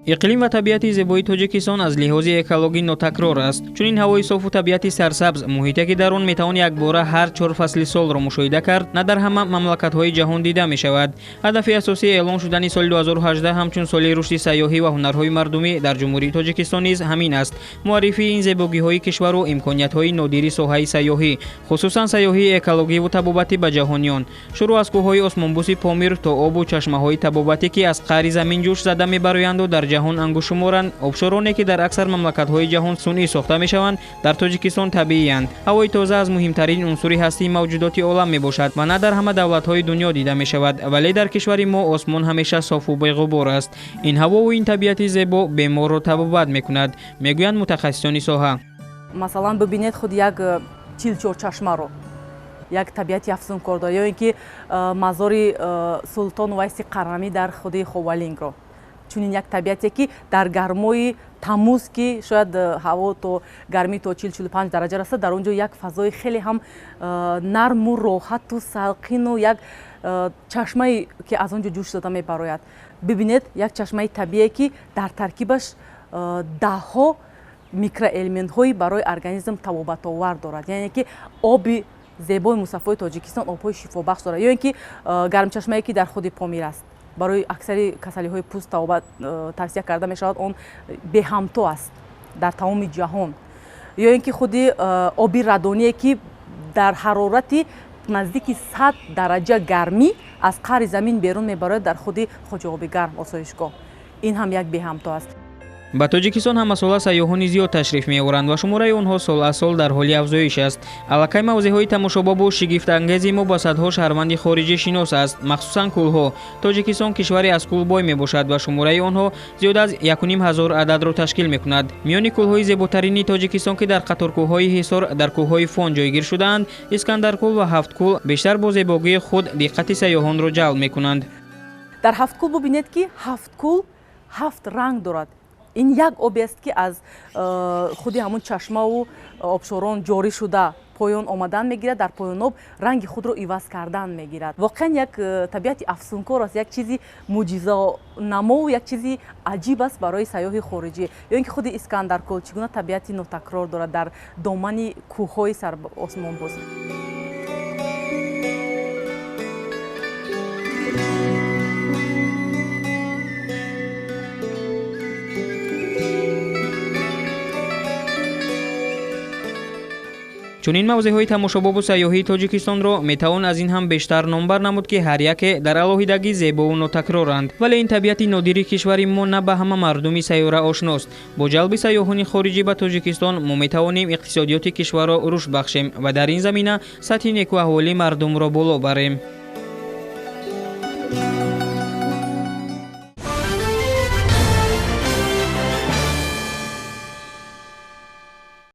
Иқлим ва табиати зебои Тоҷикистон аз лиҳози экологӣ нотакрор аст. Чунин ҳавои софу табиати сарсабз, муҳите ки дар он метавон якбора ҳар чор фасли солро мушоҳида кард, на дар ҳама мамлакатҳои ҷаҳон дида мешавад. Ҳадафи асосии эълон шудани соли 2018 ҳамчун соли рушди сайёҳӣ ва ҳунарҳои мардумӣ дар Ҷумҳурии Тоҷикистон низ ҳамин аст. Муаррифии ин зебогиҳои кишвару имкониятҳои нодири соҳаи сайёҳӣ, хусусан сайёҳии экологиву табобатӣ ба ҷаҳониён. Шурӯъ аз кӯҳҳои осмонбӯси Помир то обу чашмаҳои табобатӣ, ки аз қаъри замин ҷӯш зада мебароянду дар ҷаҳон ангушшуморанд, обшороне ки дар аксар мамлакатҳои ҷаҳон сунъӣ сохта мешаванд, дар Тоҷикистон табииянд. Ҳавои тоза аз муҳимтарин унсури ҳастии мавҷудоти олам мебошад ва на дар ҳама давлатҳои дунё дида мешавад, вале дар кишвари мо осмон ҳамеша софу беғубор аст. Ин ҳавову ин табиати зебо беморро табобат мекунад, мегӯянд мутахассисони соҳа. Масалан, бибинед худ як чилчорчашмаро, як табиати афзункор дорад, ё ин ки мазори Султон Увайси Қарамӣ дар худи Ховалингро. Чунин як табиате ки дар гармои таммуз, ки шояд ҳаво то гармӣ то 40-45 дараҷа расад, дар он ҷо як фазои хеле ҳам нарму роҳату салқину як чашмае ки аз он ҷо ҷӯш зада мебарояд. Бибинед, як чашмаи табиие ки дар таркибаш даҳҳо микроэлементҳои барои организм табобатовар дорад, яъне ки оби зебои мусаффои Тоҷикистон обҳои шифобахш дорад. Ё ин ки гармчашмае ки дар худи Помир аст, барои аксари касалиҳои пӯст табобат тавсия карда мешавад, он беҳамто аст дар тамоми ҷаҳон. Ё ин ки худи оби радоние ки дар ҳарорати наздики 100 дараҷа гармӣ аз қаъри замин берун мебарояд дар худи Хоҷаоби Гарм осоишгоҳ, ин ҳам як беҳамто аст. Ба Тоҷикистон ҳамасола сайёҳони зиёд ташриф меоранд ва шумораи онҳо сол аз сол дар ҳоли афзоиш аст. Аллакай мавзеъҳои тамошобобу шигифтангези мо ба садҳо шаҳрванди хориҷӣ шинос аст, махсусан кӯлҳо. Тоҷикистон кишваре аз кӯл бой мебошад ва шумораи онҳо зиёд аз 1500 ададро ташкил мекунад. Миёни кӯлҳои зеботарини Тоҷикистон, ки дар қаторкӯҳҳои Ҳисор дар кӯҳҳои Фон ҷойгир шудаанд, Искандаркӯл ва Ҳафткӯл бештар бо зебогии худ диққати сайёҳонро ҷалб мекунанд. Дар Ҳафткӯл бубинед, ки Ҳафткӯл ҳафт ранг дорад. Ин як обе аст, ки аз худи ҳамун чашмаву обшорон ҷорӣ шуда поён омадан мегирад, дар поёноб ранги худро иваз кардан мегирад. Воқеан як табиати афсункор аст, як чизи мӯъҷизанамову як чизи аҷиб аст барои сайёҳи хориҷӣ. Ё ин ки худи Искандаркӯл чӣ гуна табиати нотакрор дорад дар домани кӯҳҳои саросмонбоз. Чунин мавзеъҳои тамошобобу сайёҳии Тоҷикистонро метавон аз ин ҳам бештар номбар намуд, ки ҳар яке дар алоҳидагӣ зебову нотакроранд. Вале ин табиати нодири кишвари мо на ба ҳама мардуми сайёра ошност. Бо ҷалби сайёҳони хориҷӣ ба Тоҷикистон мо метавонем иқтисодиёти кишварро рушд бахшем ва дар ин замина сатҳи некуаҳволии мардумро боло барем.